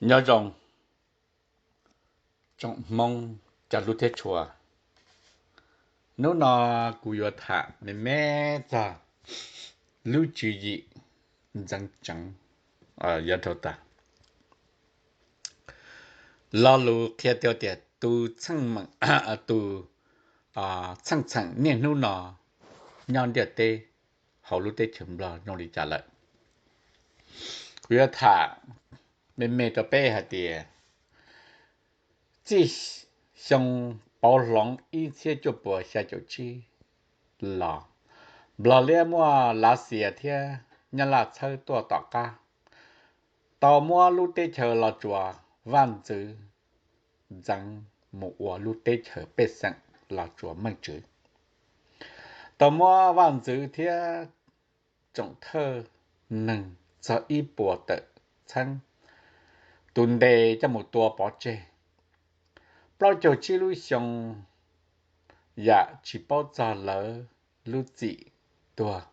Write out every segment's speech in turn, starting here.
Nyob zoo tsoom Hmoob cov hlub thiab tshua. Hnub no kuv yuav tham me me txog lub tswv yim ntxeev tseev. Yog rau tas lo lus qhia tias tus txheej meem, tus txheej txheem niaj hnub no nyob ntiaj teb hauv lub teb chaws Nplog zoo li cas lawm. Kuv yuav tham me me rau peb hais tias txij xyoo pauv hloov ib txhiab cuaj puas xya caum tsib los, Nplog liab muaj Lav Xias thiab Nyab Laj txhawb tuaj tom qab, tau muab lub teb chaws Los Tsuas vaj ntxwv ntxeev mus ua lub teb chaws pej xeem Los Tsuas Meej Tswv, tau muab vaj ntxwv thiab tsoom thawj neeg txog ib puas tawm txheeb tus ntes coj mus tua pov tseg. Plaub caug tsib lub xyoo yam tsis paub txog lawv lub txim tuag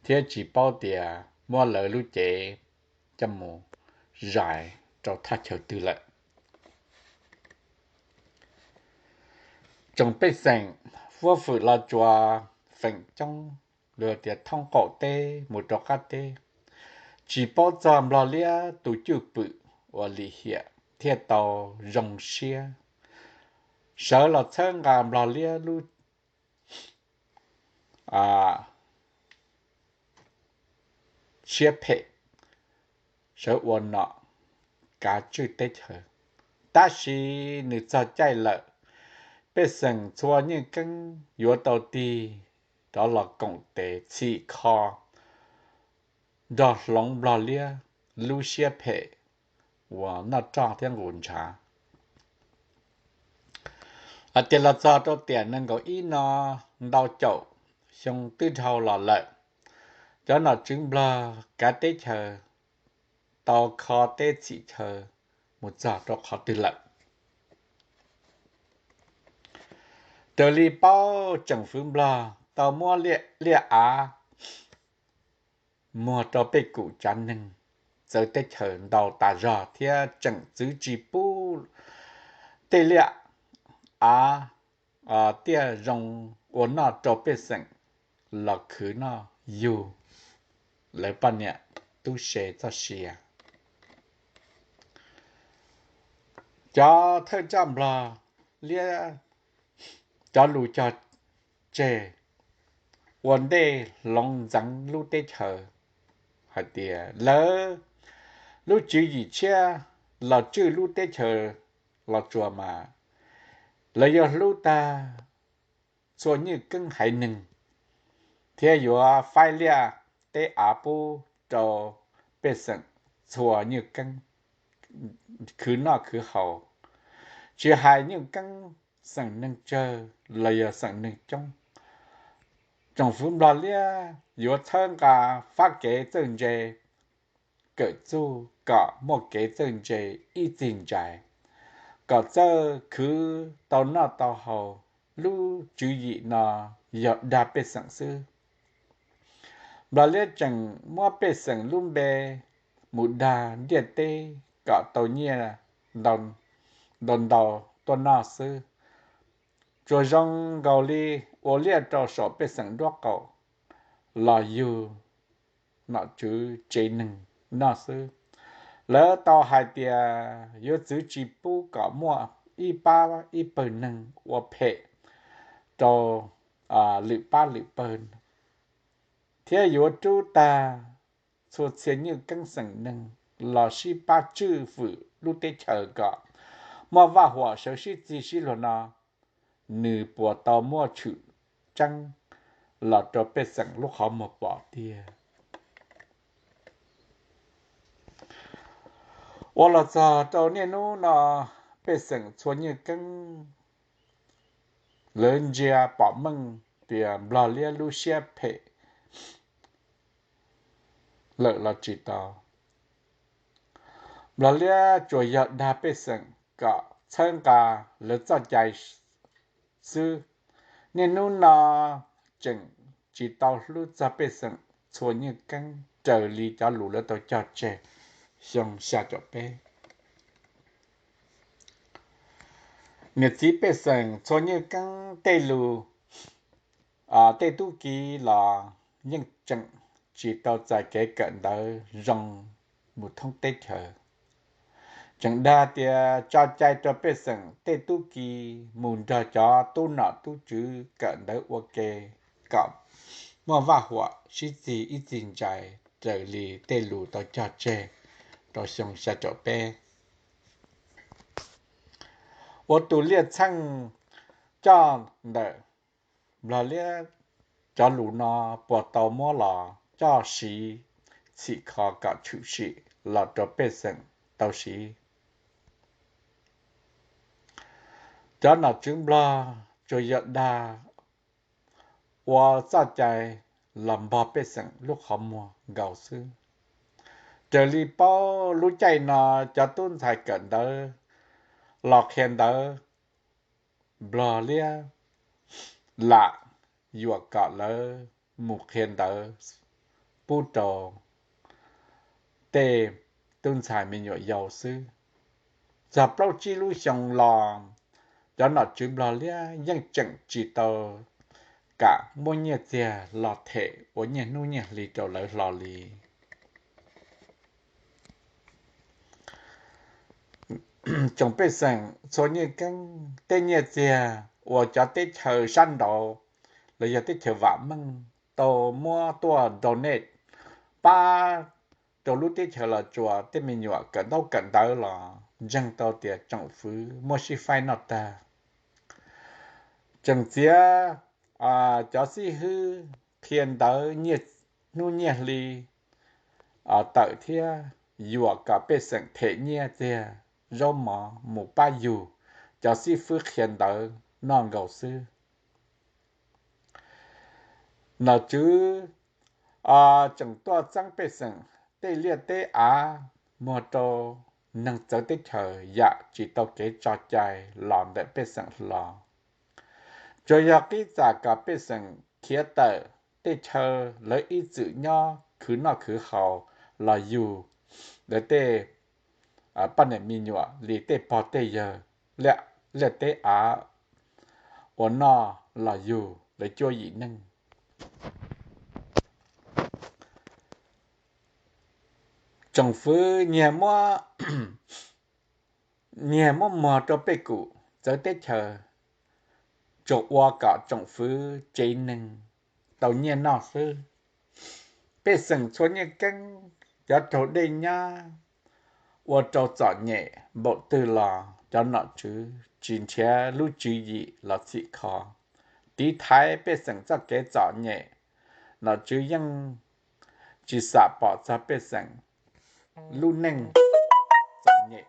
thiab tsis paub tias muab lawv lub cev coj mus zais rau thaj chaw twg lawm. Tsoom pej xeem huab fwm Los Tsuas feem coob, los tias thoob qaum teb mus rau qab teb, tsis paub txog Nplog liab tus cwj pwm uas lim hiam thiaj tau zoo siab sawv los txhawb nqa Nplog liab lub siab phem, sawv ua nom kav tswj teb chaws. Tab sis nws txog caij lawm, pej xeem txhua Nyiaj Keeb yuav tau tig rov los koom tes txhim kho nrog hloov Nplog liab lub siab phem uas noj roj thiab nqus ntshav. Hais tias los txog rau tiam nees nkaum ib no, ntau caum xyoo twb dhau los lawm, cov nom tswv Nplog kav teb chaws tau kho teb txhim chaw mus txog rau qhov twg lawm. Raws li paub, tsoom fwv Nplog tau muab liaj av muag rau pej kum tsav neeg txawv teb chaws ntau tas zog thiab tseem txwv tsis pub tej liaj av tiaj zoo ua noj rau pej xeem los khwv noj yug lawv poj niam tub se txoj sia. Cov thawj coj Nplog liab cov lus cog tseg ua ntej hloov ntxeev lub teb chaws hais tias lawv lub tswv yim tshiab los tswj lub teb chaws Los Tsuas mas lawv yuav hlub tag txhua Nyiaj Keeb haiv neeg thiab yuav faib liaj teb av pub rau pej xeem txhua Nyiaj Keeb khwv noj khwv haus, tsis hais Nyiaj Keeb xeem neeg tsawg los yog xeem neeg coob. Tsoom fwv Nplog liab yuav txhawb nqa fab kev txawj ntse, kawm txuj kom muaj kev txawj ntse ib txhis ntsais, kom txawj khwv tau noj tau haus. Lub tswv yim no yog dag pej xeem xwb. Nplog liab tseem muab pej xeem lub npe mus dag ntiaj teb kom tau nyiaj ntau ntau tuaj noj xwb. Tsuas zoo nkaus li ua liaj rau saum pej xeem nruab qaum los yug nom tswv tsev neeg noj xwb. Lawv tau hais tias yuav txwv tsis pub kom muaj ib pab ib pawg neeg ua phem rau lwm pab lwm pawg, thiab yuav rub tag txhua txhia Nyiaj Keeb xeem neeg los sib pab tswj fwm lub teb chaws kom muaj vaj huam sawv sib txig sib luag no, nws puas tau muaj tshwm tseeb los rau pej xeem lub qhov muag pom tiag? Ua los txog rau niaj hnub no, pej xeem txhua Nyiaj Keeb lawv ntsia pom meej tias Nplog liab lub siab phem lawm los tsis tau. Nplog liab tsuas yog dag pej xeem kom txhawb nqa lawv txoj cai xwb. Niaj hnub no tseem tsis tau hlub txog pej xeem txhua Nyiaj Keeb raws li cov lus lawv tau cog tseg xyoo xya caum peb. Niam txiv pej xeem txhua nyuj keeb tej lus, tej tub ki los yeej tseem tsis tau txais kev kawm ntawv zoo mus thoob teb chaws. Tseem dag tias tso cai rau pej xeem tej tub ki mus nrog cov tub nom tub tswv kawm ntawv ua ke kom muaj vaj huam sib txig ib txig ntsais raws li tej lus tau cog tseg rau xyoo xya caum peb. Ua tus liaj txheej coj ntawm Nplog Liab cov lus no puas tau muab los coj siv txhim kho kom tshwm sim los rau pej xeem tau siv? Cov nom tswv Nplog tsuas yog dag ua txoj cai los npog pej xeem lub qhov muag nkaus xwb. Raws li paub lub caij no cov tub ntxhais kawm ntawv los qhia ntawv Nplog Liab lam yuam kom lawv mus qhia ntawv pub rau tej tub ntxhais me nyuam yaus xwb. Txog plaub tsib lub xyoo los cov nom tswv Nplog Liab yeej tseem tsis tau kam muab nyiaj txiag los them ua nyiaj hnub nyiaj hli rau lawv hlo li. Tsoom pej xeem txhua nyuj keeb, tej nyiaj txiag uas cov teb chaws sab nraud los yog teb chaws vam meej tau muab tuaj donate pab rau lub teb chaws Los Tsuas tej me nyuam kawm ntaub kawm ntawv los ntseeg tau tias tsoom fwv muab sib faib noj tag. Tseem txiav cov xib hwb qhia ntawv nyiaj hnub nyiaj hli tawm thiab yuam kom pej xeem them nyiaj txiag zaub mov mus pab yug cov xib fwb qhia ntawv noj nkaus xwb. Nom tswv tseem tuaj txeeb pej xeem tej liaj teb av muag rau neeg txawv teb chaws yam tsis tau kev tso cai los ntawm pej xeem hlo. Tsuas yog qib txam kom pej xeem khiav tawm tej chaw lawv ib txwm nyob khwv noj khwv haus los yug lawv tej poj niam me nyuam li tej pog tej yawg liaj teb av ua noj los yug lawv cuab yim neej. Tsoom fwv nyiag muab muag rau pej kum txawv teb chaws tsuas ua kom tsoom fwv tsev neeg tau nyiaj noj xwb. Pej xeem txhua nyuj keeb, cov raug dej nyab ua rau txom nyem npaum twg los cov nom tswv tsis nrhiav lub tswv yim los txhim kho tiv thaiv pej xeem txoj kev txom nyem. Nom tswv yeej tsis xam pom txog pej xeem lub neej txom nyem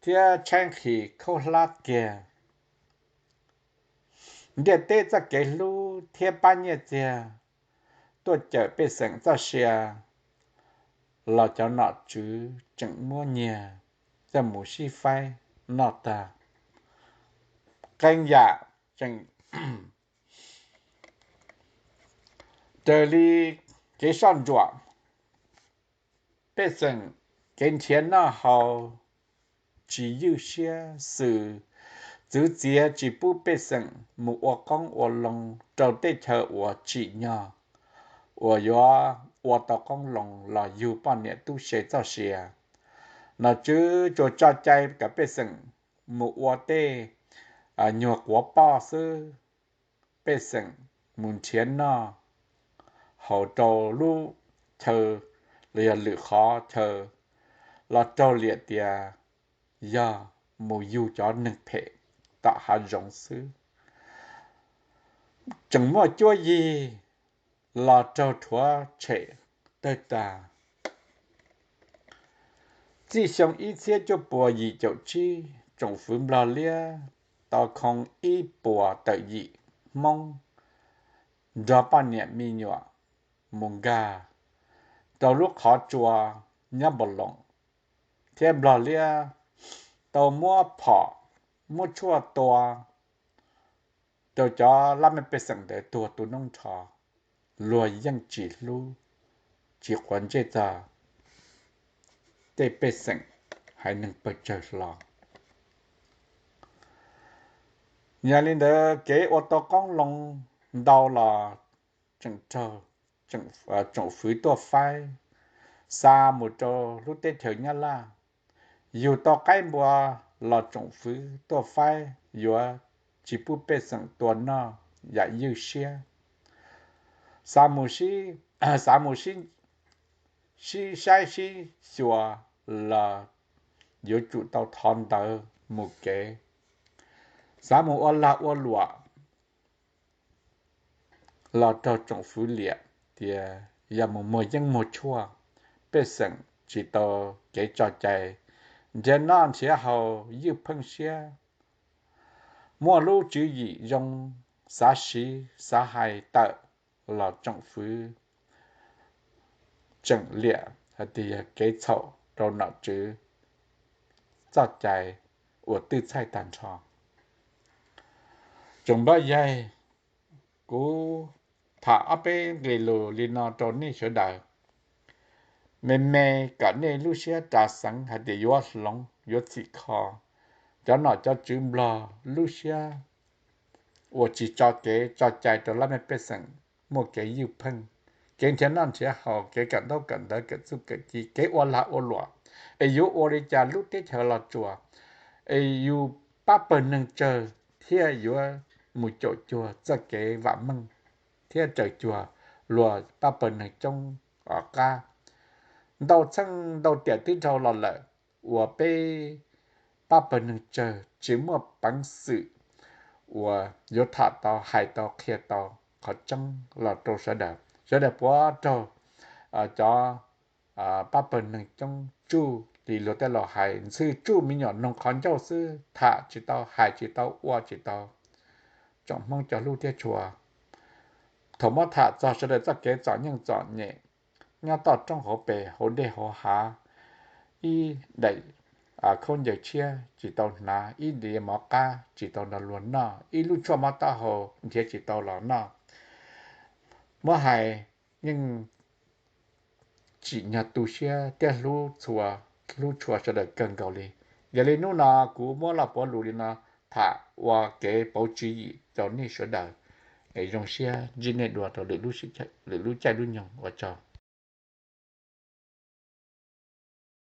thiab tshaib nqhis khaub hlab kiag. Ntiaj teb txoj kev hlub thiab pab nyiaj txiag tuaj cawm pej xeem txoj sia los cov nom tswv tseem muab nyiag coj mus sib faib noj tag. Qee yam tseem raws li kev soj ntsuam, pej xeem kev nrhiav noj haus tsis ywj siab, xwm txwv txiav tsis pub pej xeem mus ua qoob ua loo rau tej chaw uas tsim nyog uas yuav ua tau qoob loo los yug poj niam tub se txoj sia. Nom tswv tsuas tso cai kom pej xeem mus ua tej nyuag quav poj xwb. Pej xeem mus nrhiav noj haus rau lub chaw los yog lwm qhov chaw los raug liam tias yog mus yug cov neeg phem tom hav zoov xwb. Tseem muaj cuab yig los raug rhuav tshem tawg tas. Txij xyoo ib txhiab cuaj puas yim caum tsib, tsoom fwv Nplog Liab tau khoo ib puas tawm yim Hmoob nrog poj niam me nyuam mus nkag rau lub qhov tsua nyob Npaus Loos, thiab Nplog Liab tau muab phom muab tshuaj tua rau cov lab mej pej xeem ntawd tuag tu noob nrho. Luag yeej tsis hlub tsis quav ntsej txog tej pej xeem haiv neeg pawg tsawg hlo. Yog li ntawd kev ua tau qoob loo ntau los tseem raug tsoom fwv tuaj faib xa mus rau lub teb chaws Nyab Laj. Yug tau qaib npua los tsoom fwv tuaj faib yuav tsis pub pej xeem tua noj yam ywj siab. Xav mus sib saib sib xyuas los yuav tsum tau thov ntawv mus kev. Xav mus ua lag ua luam los raug tsoom fwv liam tias yog mus muag yeeb muag tshuaj, pej xeem tsis tau kev tso cai, nrhiav noj nrhiav haus ywj pheej siab. Muaj lub tswv yim zoo, xav siv xav hais tawm los tsoom fwv tseem liam hais tias yog kev txhaum rau nom tswv txoj cai uas twb txhaij tag nrho. Tsoom npawg yaig, kuv tham ob peb nqe lus li no rau nej sawv daws, me me kom nej lub siab ras xeev hais tias yuav hloov yuav txhim kho cov nom cov tswv Nplog lub siab uas tsis tso kev tso cai rau lab mej pej xeem muaj kev ywj pheej, kev nrhiav noj nrhiav haus, kev kawm ntaub kawm ntawv kawm txuj kawm ci, kev ua lag ua luam, es yuav ua li cas lub teb chaws los tsuas, es yus pab pawg neeg tsawg thiaj yuav mus caum cuag txoj kev vam meej thiab raws cuag luag pab pawg neeg coob qab. Ntau txheej ntau tiam twb dhau los lawm uas peb pab pawg neeg tsawg tsis muaj peev xwm uas yuav tham tau hais tau qhia tau qhov tseeb los rau sawv daws. Sawv daws puav raug cov pab pawg neeg coob tsuj li luag tej laus hais, ntxhw tsuj me nyuam noog qhov ncauj xwb, tham tsis tau hais tsis tau ua tsis tau. Tsoom Hmoob cov hlub thiab tshua, thaum muab tham txog sawv daws txoj kev txom nyem txom nyem nyob toj roob hauv pes hauv dej hauv hav, ib daim khaub ncaws tshiab tsis tau hnav, ib diav mov qab tsis tau nrog luag noj, ib lub tshuaj mov taub hau nrhiav tsis tau los noj, muab hais yeej tsim nyog tu siab thiab hlub tshua sawv daws kawg nkaus li. Yog li hnub no kuv muab Lauj Puav lus li no tham ua kev pauv tswv yim rau nej sawv daws. Zoo siab ntsib nej dua rau lwm lub caij lub nyoog, ua tsaug.